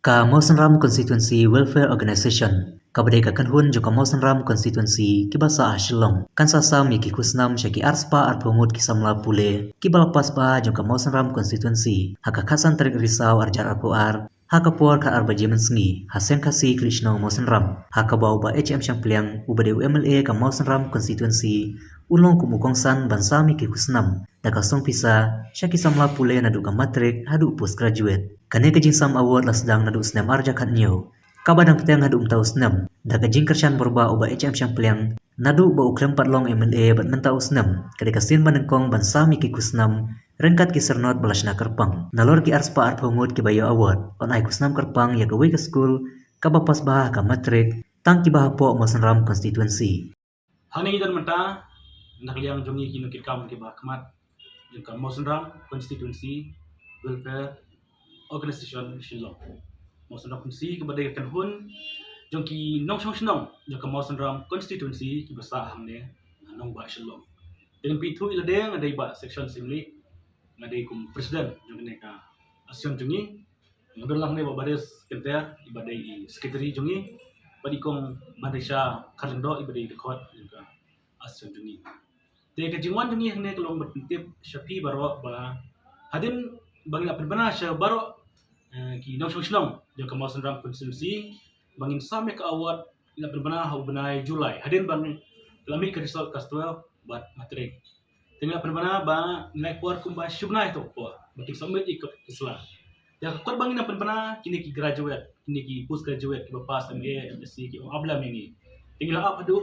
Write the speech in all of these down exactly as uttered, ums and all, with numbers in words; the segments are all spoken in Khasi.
Ka Mawsynram Constituency Welfare Organisation, kaba dei ka kynhun jong ka Mawsynram Constituency kiba sah ha Shillong, kan sa sam ïa ki khusnam sha ki arspah arphew ngut ki samla pule kiba la pass bha jong ka Mawsynram Constituency ha ka khatsan tarik Risaw arhajar arphew ar, ha ka por khatar baje mynsngi, ha Seng Khasi Khlieh Shnong Mawsynram, ha kaba u Bah H M Shangpliang, uba dei u M L A ka Mawsynram Constituency, u long kum u kongsan ban sam ïa ki khusnam da ka song pisa sha ki samla pule naduh ka matric haduh postgraduate. Kane ka jingsam award la sdang naduh snem arhajar khathynñiew, kaba dang bteng haduh mynta u snem da ka jingkyrshan bor ba u Bah H M Shangpliang, naduh ba u khlem pat long M L A bad mynta u snem ka dei ka sien ba nyngkong ban sam ïa ki khusnam ryngkat ki syrnod ba la shna kyrpang. Nalor ki arspah arphew ngut kiba ïoh award, yn ai khusnam kyrpang ïa kawei ka skul kaba pass bha ha ka matric, tang kiba hapoh Mawsynram Constituency. Hangne ngi don mynta na ka liang jong ngi ki nongkitkam kiba khmat jong ka Mawsynram Constituency Welfare Organisation Shillong. Mawsynram Constituency kaba dei ka kynhun jong ki nongshong shnong jong ka Mawsynram Constituency kiba sah hangne ha nongbah Shillong. Te ngan pynbthuh ïa lade, nga dei Bah Section Syiemlieh, nga dei kum president jong kane ka association jong ngi. Nga don lang ne Bah Baris Kynter, iba dei i secretary jong ngi, bad i kong Manisha Kharlyngdoh, iba dei i dkhot jong ka association jong ngi. Te ka jingwan jong ngi hangne ka long ban pyntip sha phi baroh ba hadien ba ngi la pynbna sha baroh, eh, ki nongshong shnong jong ka Mawsynram Constituency ba ngin sam ïa ka award, ngi la pynbna ha u bnai July hadien ba ngi la mih ka result class twelve bad matric. Te ngi la pynbna ba ngi la ai por kumba shi bnai haduh ka por ba kin submit ïa ki kot ki sla. Te ha ka kot ba ngi la pynbna, kine ki graduate, kine ki post graduate kiba pass M A, M Sc ki ong ap lem ïa ngi. Te ngi la ap haduh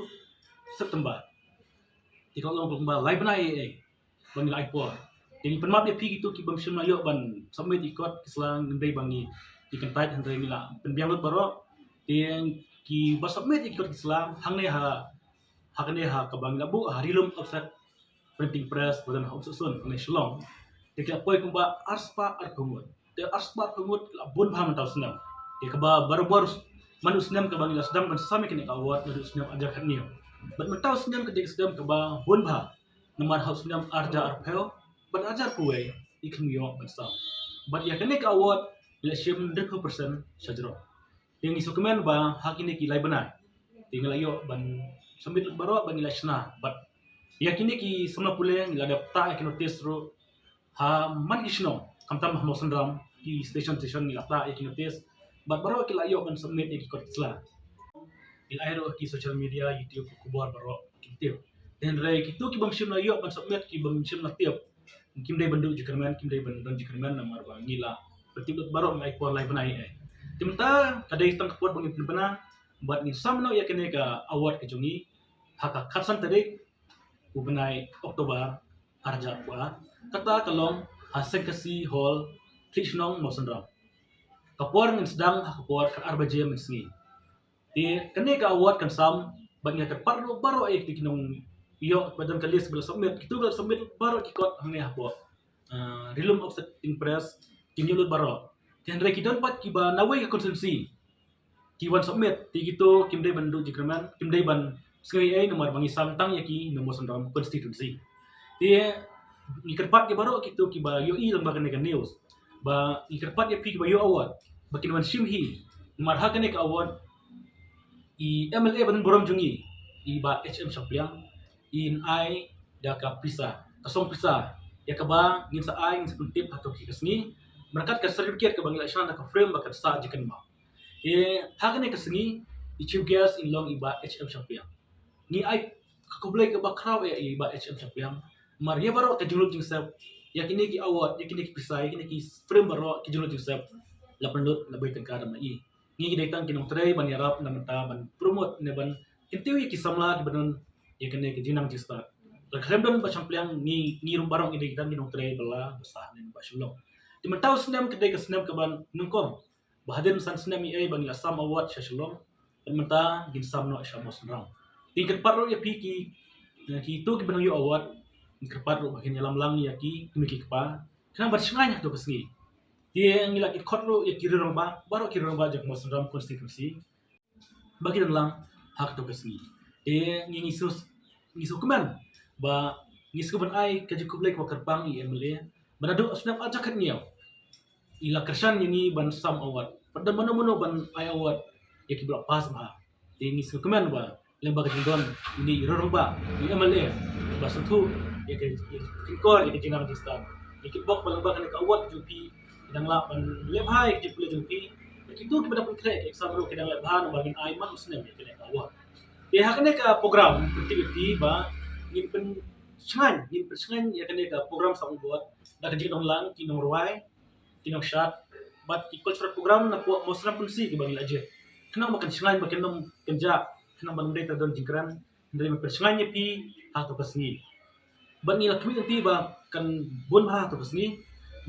September. Te ka long kumba lai bnai ïa, ïa ba ngi la ai por. Te ngi pynmap ïa phi kito ki bym shym la ïoh ban submit ïa ki kot ki sla, ngim dei ba ngi, ngi kyntait, hynrei ngi la pynbiang lut baroh. Te kiba submit ïa ki kot ki sla hangne ha, ha kane ha kaba ngi la buh ha Rilum Offset Printing Press ba don ha Umsohsun hangne Shillong. Te ki la poi kumba arspah arphew ngut. Te arspah arphew ngut la bun bha mynta u snem. Te kaba barabor man u snem kaba ngi la sdang ban sam ïa kane ka award naduh u snem arhajar khathynñiew. Bad mynta u snem ka dei ka snem kaba bun bha. Namar ha u snem arhajar arphew bad arhajar khatwei ngi khlem ïoh ban sam. Bad ïa kane ka award ngi la shim hynriewphew percent shajrong. Te ngi sngewkmen ba ha kine ki lai bnai te ngi la ïoh ban submit lut baroh ba ngi la shna. Bad ïa kine ki samla pule ngi la dep tah ïa ki notice ruh ha man ki shnong, khamtam ha Mawsynram, ki station station ngi la tah ïa ki notice. Bad baroh ki la ïoh ban submit ïa ki kot ki sla. Ngi la ai ruh ha ki social media, YouTube, khubor baroh ki tip. Hynrei kito ki bym shym la ïoh ban submit, ki bym shym la tip, kim dei ban duh jingkyrmen, kim dei ban don jingkyrmen namar ba ngi la pyntip lut baroh, ngi ai por lai bnai ïa. Te mynta ka dei tang ka por ba ngin pynbna bad ngin sam noh ïa kane ka award ka jong ngi ha ka khatsan tarik u bnai October arhajar arphew ar. Kata ka long ha Seng Khasi Hall, Khlieh Shnong, Mawsynram. Ka por ngin sdang ha ka por khatar baje mynsngi. Te kane ka award kan sam bad ngi la kyrpad ruh baroh ïa ki nongïoh ba don ka list ba la submit, kito ba la submit baroh ki kot hangne hapoh, ah, Rilum Offset Printing Press, kin ïoh lut baroh. Te hynrei ki don pat kiba nawei ka constituency ki wan submit, te kito kim dei ban duh jingkyrmen, kim dei ban sngew ei ei namar ba ngi sam tang ïa ki na Mawsynram constituency. Te ngi kyrpad ïa baroh kito kiba ïohi lyngba kane ka news ba ngi kyrpad ïa phi kiba ïoh award ba kin wan shim hi, namar ha kane ka award i M L A ba don burom jong ngi, i Bah H M Shangpliang, in ai da ka pisa, ka song pisa ïa kaba ngin sa ai, ngin sa pyntip ha kato ka sngi, ryngkat ka certificate kaba ngi la shna da ka frame ba kan sah jingkynmaw. Te ha kane ka sngi i chief guest in long i Bah H M Shangpliang. Ngi ai ka khublei kaba khraw ïa i Bah H M Shangpliang namar ïa baroh ka jinglut jingsep ïa kine ki award, ïa kine ki pisa, ïa kine ki frame baroh, ki jinglut jingsep la pynlut, la bai tyngka da ma i. Ngi ki dei tang ki nongtrei ban ïarap na bynta ban promote ne ban kyntiew ïa ki samla kiba don ïa kane ka jingnang jingstad. Lada khlem don Bah Shangpliang, ngi, ngi ruh baroh ngi dei tang ki nongtrei ba la ba sah ne ba shlong. Te mynta u snem ka dei ka snem kaba nyngkong ba hadien san snem ïa ba ngi la sam award sha Shillong. Bad mynta ngin sam noh sha Mawsynram. Te ngi kyrpad ruh ïa phi ki, eh, kito kiba nang ïoh award, ngi kyrpad ruh ba kin ïalam lang ïa ki kmie ki kpa, khnang ban shngaiñ ha kato ka sngi. Te ngi la khot ruh ïa ki rangbah, baroh ki rangbah jong ka Mawsynram constituency ba ki don lang ha kato ka sngi. Te ngi, ngi sngewkmen ba ngi sngewbha ban ai ka jingkhublei kaba kyrpang ïa i M L A ba naduh u snem arhajar khathynñiew i la kyrshan ïa ngi ban sam award. Pat don mano mano ban ai award ïa kiba la pass bha. Te ngi sngewkmen ba lyngba ka jingdon ine i rangbah, i M L A, ba sngewthuh ïa ka, ïa ka jingkor ïa ka jingnang jingstad. Ngi kitbok ba lyngba kane ka award jong phi, ki dang lah ban leh bha ïa ka jingpule jong phi. Bad kito kiba dang pynkhreh ïa ka exam ruh ki dang leh bha namar ngin ai man u snem ïa kane ka award. Te ha kane ka program, pyntip ïa phi ba ngin pynshngaiñ, ngin pynshngaiñ ïa kane ka program Soundboard da ka jingdon lang ki nongrwai, ki nongshad, bad ki cultural program napoh Mawsynram constituency kiba ngi la jied. Khnang ba kan shngaiñ ba kin ym kynjah, khnang ba ym dei tang don jingkren, hynrei ba pynshngaiñ ïa phi ha kato ka sngi. Bad ngi la khmih ïa phi ba kan bun bha ha kato ka sngi.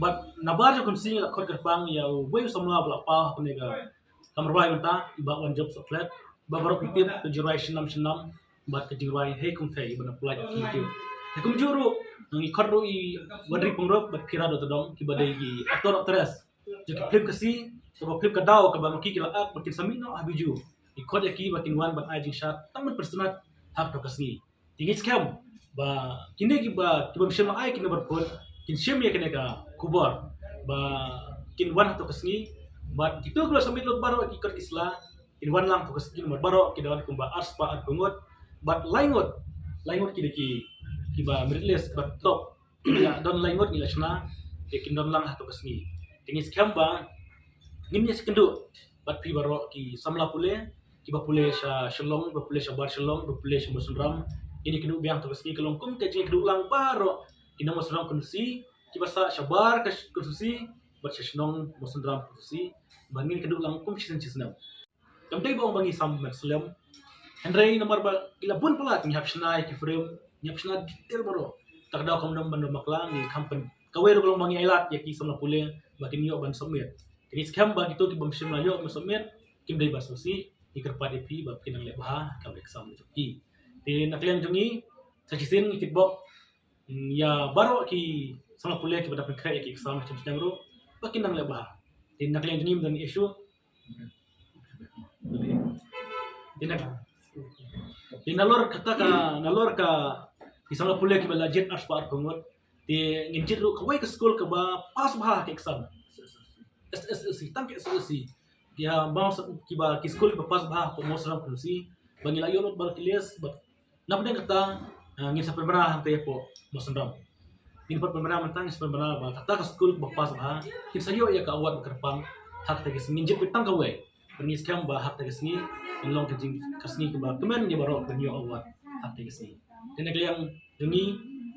Bad nabar jong ka constituency ngi la khot kyrpang ïa uwei u samla ba la paw ha kane ka kam rwai mynta, i Bah Wanjop Sohkhlet, ba baroh phi tip ka jingrwai shnam shnam, bad ka jingrwai Hei Kong Thei, ba na pynlait ha YouTube. Te kumjuh ruh, ngi khot ruh i Wanri Pyngrope bad Phira Dohtdong, kiba dei ki actor actress jong ki phlim Khasi, kaba phlim Ka Daw, kaba ma ki ki la act, ba kin sa mih noh ha Bijou. Ngi khot ïa ki ba kin wan ban ai jingshad tang ban pynsnat ha kato ka sngi. Te ngi skhem ba kine kiba, ki bym shym la ai kine barphuh, kin shim ïa kane ka khubor ba kin wan ha kato ka sngi. Bad kito kiba la submit lut baroh ki kot ki sla, kin wan lang ha kato ka sngi, namar baroh ki don kumba arspah arphew ngut. Bad lai ngut, lai ngut ki dei ki, kiba merit list, bad top. Ngi la don lai ngut ngi la shna, te kin don lang ha kato ka sngi. Te ngi skhem ba ngin ïa kynduh bad phi baroh ki samla pule, kiba pule sha Shillong, ba pule sha bar Shillong, ba pule sha Mawsynram. Ngin ïa kynduh biang ha kato ka sngi, ka long kum ka jingkynduh lang baroh ki nong Mawsynram constituency, kiba sah sha bar ka constituency, bad sha shnong Mawsynram constituency, ba ngin kynduh lang kum shisien shisnem. Kam dei ba ong ba ngi sam met slem. Hynrei namar ba ki la bun palat, ngi hap shna ïa ki frame, ngi hap shna detail baroh. Te ka daw kam don ban don bakla, ngi kham pyn, kawei ruh ka long ba ngi ai lad ïa ki samla pule ba kin ïoh ban submit. Te ngi skhem ba kito ki bym shym la ïoh ban submit, kim dei ban sngewsih, ngi kyrpad ïa phi ba phin nang leh bha ha ka exam jong ki. Te na ka liang jong ngi, sa shisien ngi kitbok, mm, ïa baroh ki samla pule kiba dang pynkhreh ïa ki exam ha shnong shnong ruh, ba kin nang leh bha. Te na ka liang jong ngi mynta ngi ïa shu Te na, te nalor kata ka, nalor ka, ki samla pule kiba la jied arspah arphew ngut. Te ngin jied ruh kawei ka skul kaba pass bha ka exam. S S L C, tang ka S S L C. Ïa, bang sa kiba, ki skul kiba pass bha hapoh Mawsynram constituency. Ba ngi la ïoh lut baroh ki list, bad napdeng kata, ah, ngin sa pynbna hangta hapoh Mawsynram. Ngin pat pynbna mynta, ngin sa pynbna ba kata ka skul ba pass bha, kin sa ïoh ïa ka award ba kyrpang ha kata ka sngi. Ngin jied beit tang kawei. Bad ngi skhem ba ha kata ka sngi kan long ka jing, ka sngi kaba kmen ïa baroh ban ïoh award ha kata ka sngi. Te na ka liang jong ngi,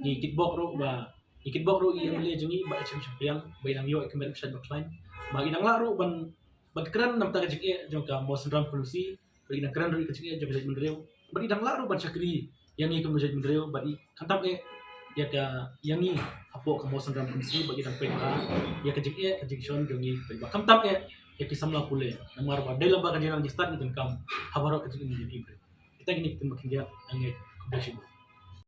ngi kitbok ruh ba, ngi kitbok ruh ïa i M L A jong ngi Bah H M Shympriang, ba i dang ïoh ïa ka met ba shait ba khlaiñ, ba i dang lah ruh ban, ban kren na ka bynta ka jingeh jong ka Mawsynram constituency, bad i dang kren ruh ïa ka jingeh jong ka jaitbynriew, bad i dang lah ruh ban shakri ïa ngi kum ka jaitbynriew, bad i khamtam eh ïa ka, ïa ngi hapoh ka Mawsynram constituency, bad i dang peit bha ïa ka jingeh ka jingshon jong ngi, bad khamtam eh ïa ki samla pule. Namar ba dei lyngba ka jingnang jingstad ngi donkam ha baroh ka jingim jong ngi. Kita kine ki ktien ba khyndiat, nga ngeit, khublei shibun.